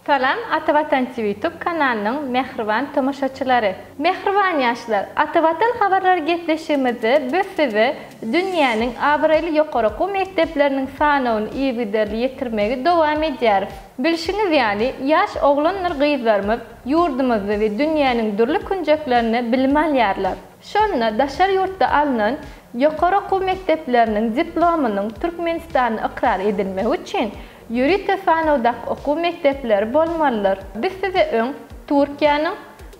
Salam Ata Watan TV Youtube kanalynyň mähriban tomaşaçylary! Mähriban ýaşlar, Ata Watan habarlary gepleşigimizde biz size dünýäniň abraýly ýokary okuw mekdepleriniň sanawyny yzygiderli ýetirmegi dowam edýäris. Bilşiňiz ýaly, ýaş oglandyr gyzlarymyz ýurdumyzda we dünýäniň dürli künjeklerinde bilim alýarlar. Şonda daşary ýurtda alnan ýokary okuw mekdepleriniň diplomynyň Türkmenistanda ykrar edilmegi üçin ýörite sanawdaky okuw mekdepleri bolmalydyr. Biz size öň Türkiýäniň,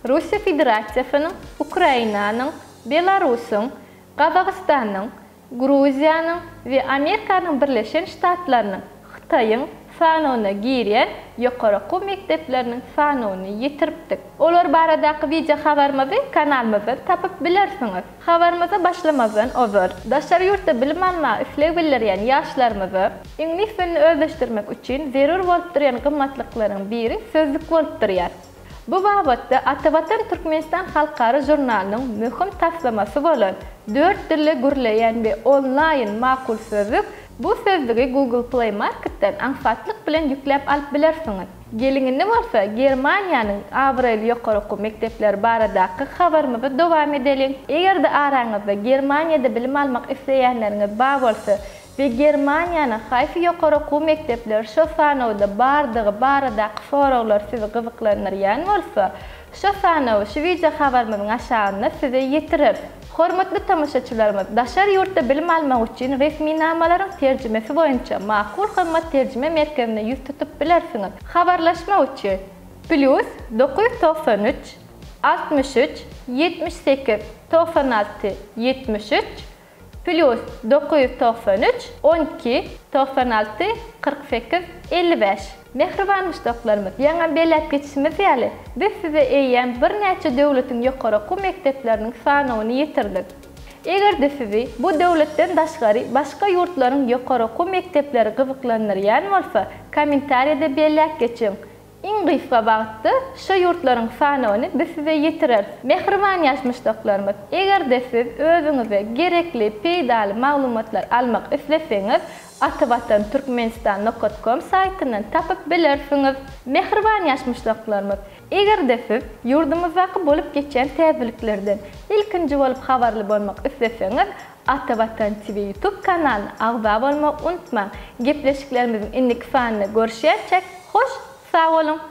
Russiýa Federasiýasynyň, Ukrainanyň, Belarusyň, Gazagystanyň, Gruziýanyň we Amerikanyň Birleşen Ştatlarynyň, Hytaýyň sanawyna girýän ýokary okuw mekdepleriniň sanawyny ýetiripdik. Olar baradaky wideo habarymyzy kanalymyzdan tapyp bilersiňiz. Habarymyza başlamazdan ozal, daşary ýurtda bilim almaga isleg bildirýän ýaşlarymyza iňlis dilini özleşdirmek üçin zerur bolup durýan gymmatlyklaryň biri sözlük bolup durýar. Bu babatda Atavatan Türkmenistan halkara žurnalynyň möhüm taslamasy bolan dört dilde gürleýän we onlaýn Makul sözlük bu sözlügi Google Play Marketden aňsatlyk bilen ýükläp alyp bilersiňiz. Geliň indi bolsa Germaniýanyň abraýly ýokary okuw mekdepleri baradaky habarymyzy dowam edeliň. Eger-de araňyzda Germaniýada bilim almak isleýänleriňiz bar bolsa we Germaniýanyň haýsy ýokary okuw mekdepleri şo sanawda bardygy baradaky soraglar sizi gyzyklandyrýan bolsa, şo sanawy şu wideo habarymyzyň aşagynda size ýetireris. Hormatly tomaşaçylarymyz, daşary ýurtda bilim almak üçin resminamalaryň terjimesi boýunça Makul Hyzmat terjime merkezine ýüz tutup bilersiňiz. Habarlaşmak üçin, plýus 993 63 78 96 73, Plýus 993 12 96 48 55. Mähriban muşdaklarymyz, ýaňam belläp geçişimiz ýaly, biz size eýýäm birnäçe döwletiň ýokary okuw mekdepleriniň sanawyny ýetirdik. Eger-de sizi bu döwletden daşgary başga ýurtlaryň ýokary okuw mekdepleri gyzyklandyrýan bolsa, kommentariýada belläp geçiň. Iň gysga wagtda şo ýurtlaryň sanawyny biz size ýetireris. Mähriban ýaş muşdaklarymyz, eger-de siz özüňize gerekli, peýdaly maglumatlar almak isleseňiz, Atavatan Türkmenistan nokat kom saýtyndan tapyp bilersiňiz. Mähriban ýaş muşdaklarymyz, eger-de siz ýurdumyzdaky bolup geçýän täzeliklerden ilkinji bolup habarly bolmak isleseňiz, Ata Watan TV YouTube kanalyna agza bolmagy unutmaň. Gepleşiklerimiziň indiki sanynda görüşýänçäk hoş sag boluň!